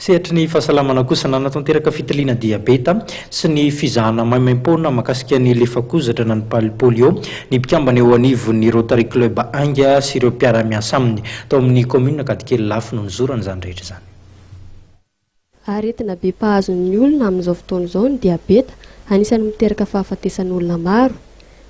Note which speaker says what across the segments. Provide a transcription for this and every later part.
Speaker 1: Sehatry ny fahasalamana kosa, nanatanteraka fitiliana diabeta sy ny fizahana maimaimpoana mahakasika ny lefakozatra na ny polio ny mpikambana eo anivon'ny Rotary Club Ainga sy ireo mpiara-miasa aminy. Tao amin'ny kaominina Ankadikely Ilafy no nizorana izany rehetra izany.
Speaker 2: Aretina be mpahazo ny olona amin'izao fotoana izao ny diabeta, anisan'ny miteraka fahafatesan'olona maro.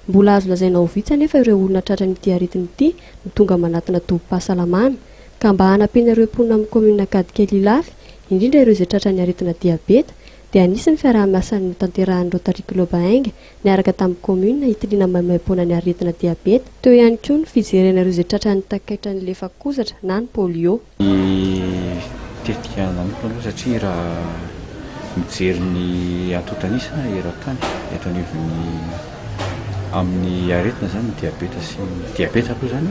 Speaker 2: Mbola azo lazaina ho vitsy anefa ireo olona tratran'ity aretina ity no tonga manatona tobim-pahasalamana, ka mba hanampiana ireo mponina amin'ny kaominina Ankadikely Ilafy, indrindra ireo izay tratran'ny aretina diabeta, dia nisy ny fiaraha-miasa notanterahin'ny Rotary Club Ainga niaraka tamin'ny kaominina hitiliana maimaimpoana ny aretina diabeta, teo ihany koa ny fijerena ireo izay tratran'ny takaitran'ny lefakozatra na ny polio.
Speaker 3: Ny tetika manokana aloha satria raha mijery ny antontan'isa eran-tany eto anivon'ny amin'ny aretina izany ny diabeta sy ny diabeta aloha izany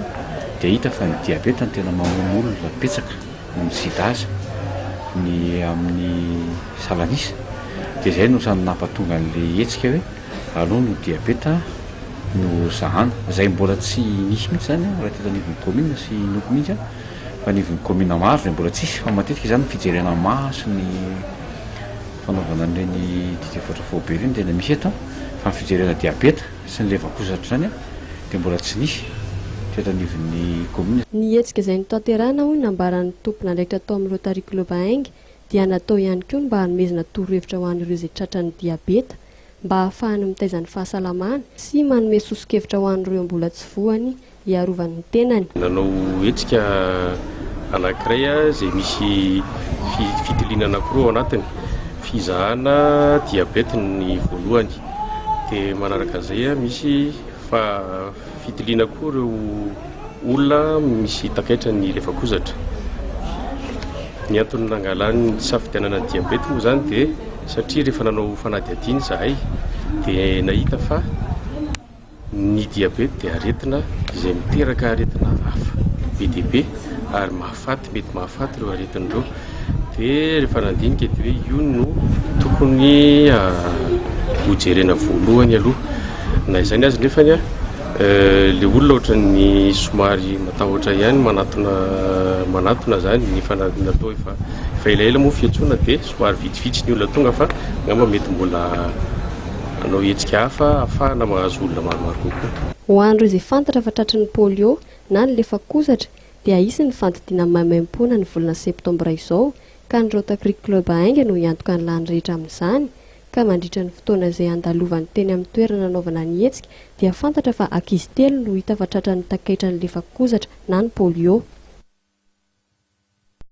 Speaker 3: dia hita fa ny diabeta no tena mamono olona betsaka noho ny sida aza ny amin'ny salan'isa dia izay no samy nampatonga an'ilay hetsika hoe aleo no diabeta no zahana izay mbola tsy nisy mihitsy izany raha teto anivon'ny kaominina sy inoako mihitsy Fa anivon'ny kaominina maro izay mbola tsisy fa matetika izany ny fijerena maso ny fanaovana an'ireny didy voatra faobe ireny tena misy eto fa ny fijerena diabeta sy ny levakozatra izany dia mbola tsy nisy teto anivon'ny kaominina.
Speaker 2: Ny hetsika izay notanterahina hoy ny nambaran'ny tompon'andraikitra tao amin'ny Rotary Club Ainga dia natao ihany koa ny mba hanomezana torohevitra ho an'ireo izay tratran'ny diabeta mba hahafahany mitaiza ny fahasalamany sy manome soso-kevitra ho an'ireo mbola tsy voany hiarovany ny tenany.
Speaker 4: Nanao hetsika anankiray izay misy fitiliana anankiroa ao anatiny, fizahana diabète ny voalohany, dia manaraka an'izay misy fitiliana koa ireo olona misy takaitra ny lefakozatra. Ny antony nangalany nisafidianana ny diabète moa izany dia satria rehefa nanao fanadihadiana izahay dia nahita fa Ny diabeta dia aretina izay miteraka aretina hafa be dia be ary mahafaty, mety mahafaty ireo aretina ireo. Dia rehefa nandinika dia hoe io no tokony hojerena voalohany aloha. Na izany aza nefany an, ilay olona ohatran'ny somary matahotra ihany manatona manatona izany, efa natao efa efa elaela moa fiantsoana dia somary vitsivitsy ny olona tonga fa angamba mety mbola Hanao hetsika hafa ahafahana mahazo olona maromaro kokoa.
Speaker 2: Ho an'ireo izay fantatra fa tratry ny polio na ny lefakozatra dia hisy ny fandidiana maimaimpoana ny volana septambra izao ka ny Rotary Club Ainga no hiantoka ny lany rehetra amin'izany ka mandritra ny fotoana izay handalovany teny amin'ny toerana nanaovana ny hetsika dia fantatra fa ankizy telo no hita fa tratran'ny takaitran'ny lefakozatra na ny polio.